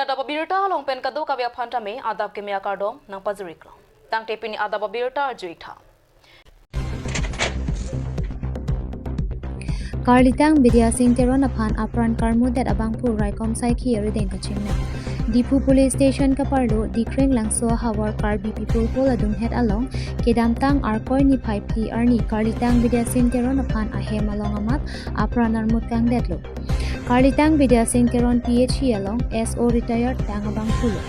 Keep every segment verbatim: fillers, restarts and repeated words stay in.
Adap abirta along pen kadokave aphan tame adap keme akardom nangpajiriklo. Tangte pini adap abirta arjuitha. Karlitang Bidya Sing Teron aphan apran karmudet abangphu raikom saikhi arideng kachingnang. Diphu Police Station kaparlo Dikring Langso havar Karbi People Hall adunghet along kedamtang Arkoi niphai phli arni Karlitang Bidya Sing Teron aphan ahem along amat apran armut kangdetlo. Karlitang Bidya Sing Teron P H E along S O retired tang abangphulo.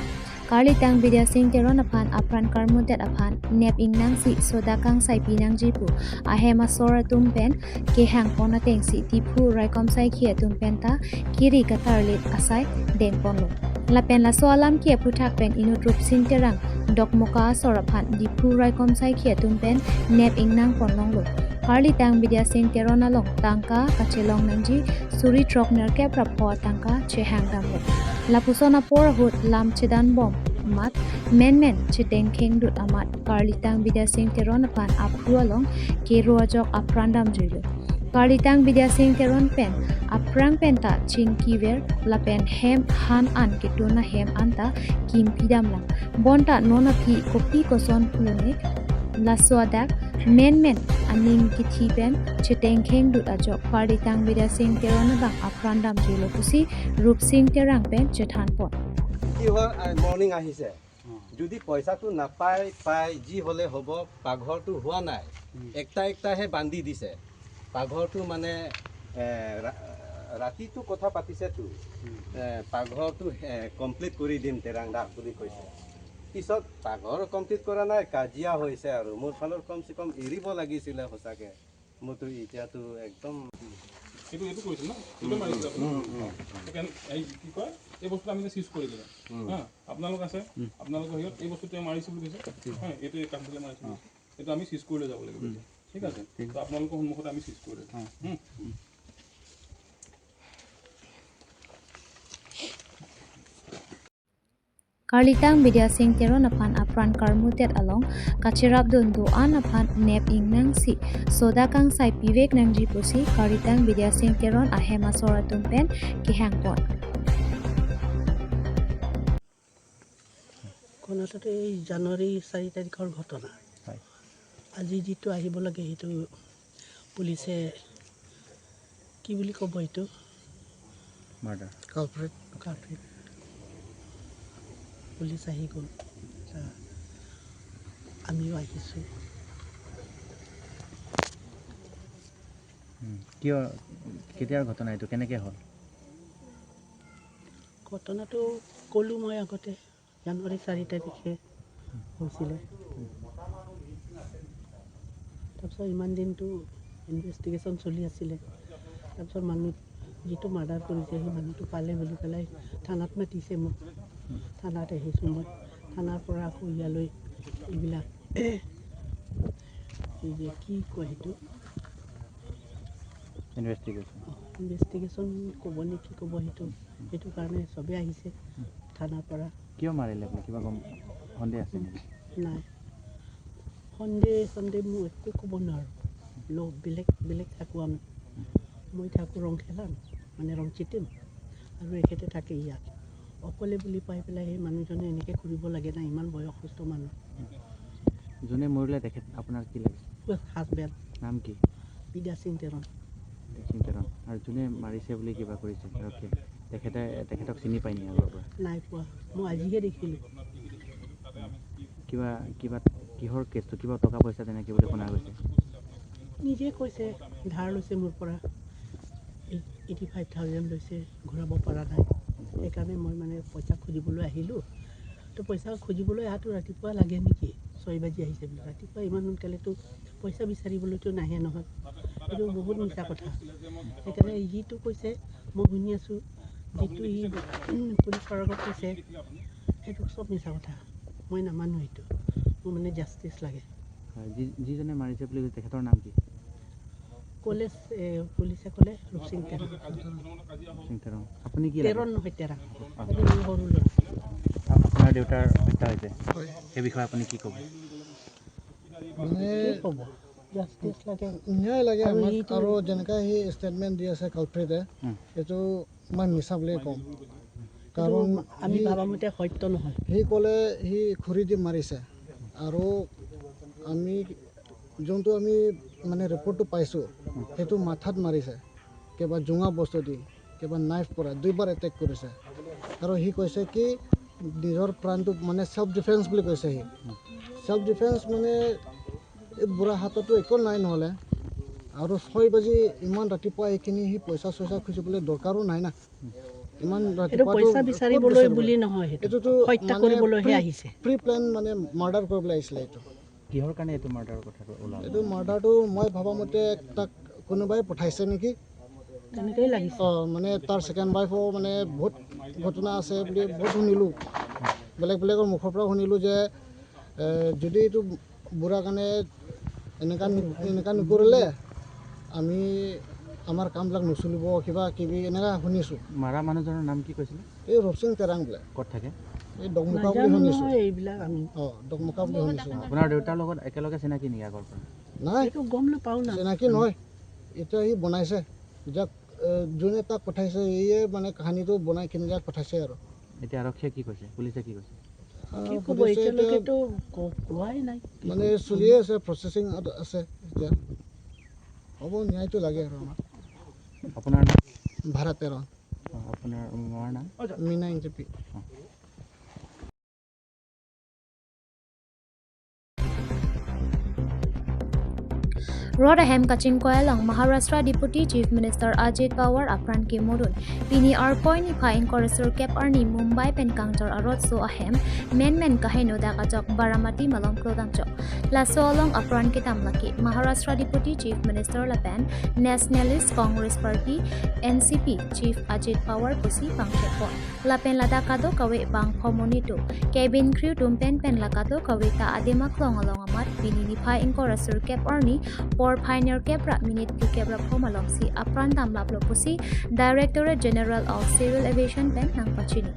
Karlitang Bidya Sing Teron aphan apran karmudet aphan nep ingnangsi soda kangsaipi nangji pu ahem asor atum pen kehang pon atengsi Diphu raikom saikhi atum pen ta kiri katarlip asai dengponlo. Lapen laso alam ke aphuthak pen inut Rupsing Terang Dokmoka asor aphan Diphu raikom saikhi atum pen nep ingnang ponlonglo. Karlitang Bidya Sing Teron along tangka kachelong nangji suri throk nerkep ra pho tangka chehang damlo. Lapuson apor ahut lam chedanbom amat menmen chetengkheng dut amat Karlitang Bidya Sing Teron aphan aphru along kero ajok apran damjuilo. Karlitang Bidya Sing Teron pen aphrang pen ta chingkiver lapen hem han an ketun ahem anta kimpi damlang. Bonta non aphi kopi koson pulone laso adak menmen aning kithi pen chetengkheng dut ajok Karlitang Bidya Sing Teron abang apran damjuilo pusi Rupsing Terang pen chethanpon. কি হয়, আ, মৰ্ণিং আহিছে। যদি পইচাটো নাপায়, পায়, যি হ'লে হ'ব, পাকঘৰটো হোৱা নাই। একটা একটাহে বান্ধি দিছে। পাকঘৰটো মানে, এ, ৰা-, ৰাতিটো কথা পাতিছেতো। এ, পাকঘৰটো, এ, কমপ্লিট কৰি দিম তেৰাং দা বুলি কৈছে। পিছত পাকঘৰ কমপ্লিট কৰা নাই, কাজিয়া হৈছে আৰু। মোৰ ফালৰ কমচে কম এৰিব লাগিছিলে সঁচাকে। মইতো এতিয়াতো একদম এইটো এইটো কৰিছিল ন? এইটো মাৰিছিল আপুনি? এতিয়া এই কি কয়, এই বস্তুটো আমি এতিয়া চিজ কৰি দিলোঁ। হা, আপোনালোক আছে, আপোনালোকৰ হেৰিয়ত এই বস্তুটো তেওঁ মাৰিছে বুলি কৈছে। হা, এইটো এই কাঠডালে মাৰিছে বুলি কৈছে। এইটো আমি চিজ কৰি লৈ যাব লাগিব এতিয়া। ঠিক আছে? তো আপোনালোকৰ সন্মুখতে আমি চিজ কৰি দিলোঁ। হুম? Karlitang Bidya Sing Teron aphan apran karmudet along kacherap dun do-an aphan nep ingnangsi soda kangsai pivek nangji pusi Karlitang Bidya Sing Teron ahem asor atum pen kehang pon. ঘটনাটো এই জানুৱাৰী চাৰি তাৰিখৰ ঘটনা। হয়। আজি যিটো আহিব লাগে সেইটো পুলিচে কি বুলি ক'ব এইটো? মাৰ্ডাৰ। কালপ্ৰিট। কালপ্ৰিট। পুলিচ আহি গ'ল। আহ, আমিও আহিছোঁ। উম, কিয়, কেতিয়াৰ ঘটনা এইটো, কেনেকে হ'ল? ঘটনাটো ক'লোঁ মই আগতে, জানুৱাৰী চাৰি তাৰিখে হৈছিলে। তাৰপিছত ইমান দিনটো ইনভেষ্টিগেশ্যন চলি আছিলে। তাৰপিছত মানুহ যিটো মাৰ্ডাৰ কৰিছে, সেই মানুহটো পালে বুলি পেলাই থানাত মাতিছে মোক। থানাত আহিছোঁ মই। থানাৰ পৰা আকৌ ইয়ালৈ এইবিলাক, এই যে কি কয় সেইটো, ইনভেষ্টিগেশ্যন। ইনভেষ্টিগেশ্যন ক'ব নে কি ক'ব সেইটো, সেইটো কাৰণে চবেই আহিছে থানাৰ পৰা। কিয় মাৰিলে আপুনি? কিবা গম, সন্দেহ আছে নেকি? নাই, সন্দেহ সন্দেহ মই একো ক'ব নোৱাৰোঁ। ল বেলেগ বেলেগ থাকোঁ আমি। মই থাকোঁ ৰংখেলাত, মানে ৰংচিটিম, আৰু এখেতে থাকে ইয়াত। অকলে বুলি পাই পেলাই সেই মানুহজনে এনেকৈ কৰিব লাগে না, ইমান বয়সস্থ মানুহ। যোনে মৰিলে তেখেত আপোনাৰ কি লাগে? হাজবেণ্ড নাম কি? বিদ্যা সিং তেৰণ। সিং তেৰণ। আৰু যোনে মাৰিছে বুলি কিবা কৰিছে আৰক্ষীয়ে, তেখেতে, তেখেতক চিনি পায় নি আগৰ পৰা? নাই পোৱা, মই আজিহে দেখিলোঁ। কিবা, কিবা, কিহৰ কেছটো? কিবা টকা পইচা তেনেকে বুলি শুনা গৈছে। নিজে কৈছে, ধাৰ লৈছে মোৰ পৰা এইটি ফাইভ থাউজেণ্ড লৈছে, ঘূৰাব পৰা নাই। সেইকাৰণে মই মানে পইচা খুজিবলৈ আহিলোঁ। তো পইচা খুজিবলৈ অহাটো ৰাতিপুৱা লাগে নেকি? ছয় বাজি আহিছে বুলি। ৰাতিপুৱা ইমান সোনকালেতো পইচা বিচাৰিবলৈতো নাহে নহয়। এইটো বহুত মিছা কথা। সেইকাৰণে যিটো কৈছে মই শুনি আছোঁ, যিটো সি, উম, পুলিচৰ আগত কৈছে, সেইটো চব মিছা কথা। মই নামানো সেইটো। মোৰ মানে জাষ্টিচ লাগে। হয়, যি, যিজনে মাৰিছে বুলি কৈছে, তেখেতৰ নাম কি? কলেজ, এ, পুলিচে ক'লে ৰূপসিং তেৰণ। সিং তেৰণ। আপুনি কি লাগে? তেৰণ নহয়, তেৰা। অ। এইটো মোৰ সৰু ল'ৰা। আ-, আপোনাৰ দেউতাৰ হত্যা হৈছে। হয়। সেই বিষয়ে আপুনি কি ক'ব? মানে কি ক'ব? জাষ্টিচ লাগে। ন্যায় লাগে আৰু আমাক। এইটো আৰু যেনেকা সি ষ্টেটমেণ্ট দি আছে কালপ্ৰিটে, উম। এইটো মই মিছা বুলিয়ে কওঁ। কাৰণ আমি সি, ভাবা মতে সত্য নহয়। সি ক'লে সি খুৰি দি মাৰিছে আৰু আমি যোনটো আমি মানে ৰিপৰ্টটো পাইছোঁ, সেইটো মাথাত মাৰিছে, কিবা জোঙা বস্তু দি, কিবা নাইফ পৰা দুইবাৰ এটেক কৰিছে। আৰু সি কৈছে কি নিজৰ প্ৰাণটো মানে ছেল্ফ ডিফেন্স বুলি কৈছে সি। ছেল্ফ ডিফেন্স মানে এই বুঢ়া হাততো একো নাই নহ'লে। আৰু ছয় বাজি ইমান ৰাতিপুৱা এইখিনি সি পইচা চইচা খুজিবলৈ দৰকাৰো নাই না। ইমান এইটো ৰাতিপুৱাতো পইচা ক'ত বিচাৰিবলৈ বিচাৰিব? বুলি নহয়, সেইটো এইটোতো হত্যা মানে কৰিবলৈহে প্ৰি-, আহিছে। প্ৰি প্লেন মানে মাৰ্ডাৰ কৰিবলৈ আহিছিলে এইটো। কিহৰ কাৰণে এইটো মাৰ্ডাৰৰ কথাটো ওলাল? এইটো মাৰ্ডাৰটো মই ভবা মতে তাক কোনোবাই পঠাইছে নেকি। তেনেকেই লাগিছে। অ, মানে তাৰ ছেকেণ্ড ৱাইফো মানে বহুত ঘটনা আছে বুলি বহুত শুনিলোঁ। বেলেগ বেলেগৰ মুখৰ পৰা শুনিলোঁ যে, এ, যদি এইটো বুঢ়া কাৰণে এনেকা নি-, এনেকা নকৰিলে আমি, আমাৰ কামবিলাক নচলিব, কিবা কিবি এনেকা শুনিছোঁ। মাৰা মানুহজনৰ নাম কি কৈছিলে? এই ৰূপসিং তেৰাং বোলে। ক'ত থাকে? এই ডগমুকা বুলি নাজানো শুনিছোঁ। নহয় এইবিলাক আমি। অ, ডগমুকা বুলি শুনিছোঁ। আপোনাৰ দেউতাৰ লগত একেলগে চিনাকি নেকি আগৰ পৰা? নাই। এইটো গম নাপাওঁ না। চিনাকি নহয়। এতিয়া সি বনাইছে। যাক, এ, যোনে তাক পঠাইছে, ইয়ে মানে কাহিনীটো বনাই কিনে যাক পঠাইছে আৰু। এতিয়া আৰক্ষীয়ে কি কৈছে? পুলিচে কি কৈছে? আহ, কি ক'ব, পুলিচে এতিয়া এতিয়ালৈকেতো ক-, কোৱাই নাই। মানে চলিয়ে আছে, প্ৰচেচিং আছে এতিয়া। হ'ব, ন্যায়টো লাগে আৰু আমাক। আপোনাৰ নাম? ভাৰত তেৰাং। অ, আপোনাৰ মাৰ নাম? মীনা ইংতিপি। অ। Rot ahem kachingkoi along Maharashtra Deputy Chief Minister Ajit Pawar apran kemodun. Pini Arkoi niphai ingkoi ra sirkep arni Mumbai pen kangjar arotso ahem, menmen kaheno dak ajok Baramati malom klodamjok. Laso along apran kedam lake Maharashtra Deputy Chief Minister lapen Nationalist Congress Party, N C P, Chief Ajit Pawar pusi pangchepon. Lapen ladak kadokave bangpho monit do. Cabin crew atum pen pen la kadokave ta adim aklong along amat pini niphai ingkoi ra sirkep arni porphai nerkep ra minute phlikep ra pho malomsi apran damlaplo pusi Directorate General of Civil Aviation pen nangpachini.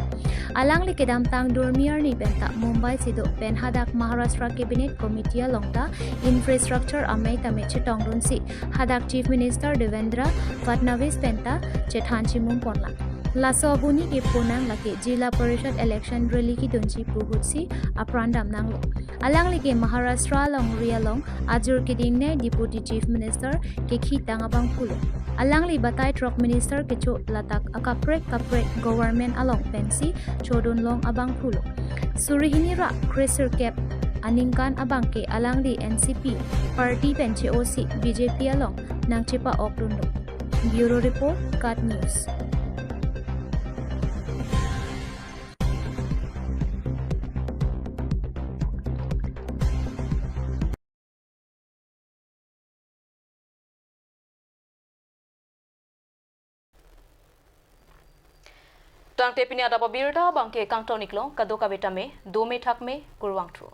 Alangli kedamtang Durmi arni pen ta Mumbai si do pen hadak Maharashtra Cabinet Committee along ta infrastructure amei tame chetongdunsi hadak Chief Minister Devendra Fadnavis pen ta chethan chimum ponlang. Laso ahuni ke ponang lake Zilla Parishad election rally kedunji pu ahutsi apran damnanglo. Alangli ke Maharashtra alongri along ajur kedingnei Deputy Chief Minister kekhitang abangphulo. Alangli batai throk minister kecho ladak akaprek kaprek government along pensi chodunlong abangphulo. Suri hini ra kre sirkep aningkan abangke alangli N C P party pen che-osi B J P along nangchepa-okdunlo. Bureau Report, KAT News. Tangte pini adap abirta abangke kangton-iklo, kadokave tame dome thakme, kurvangthu.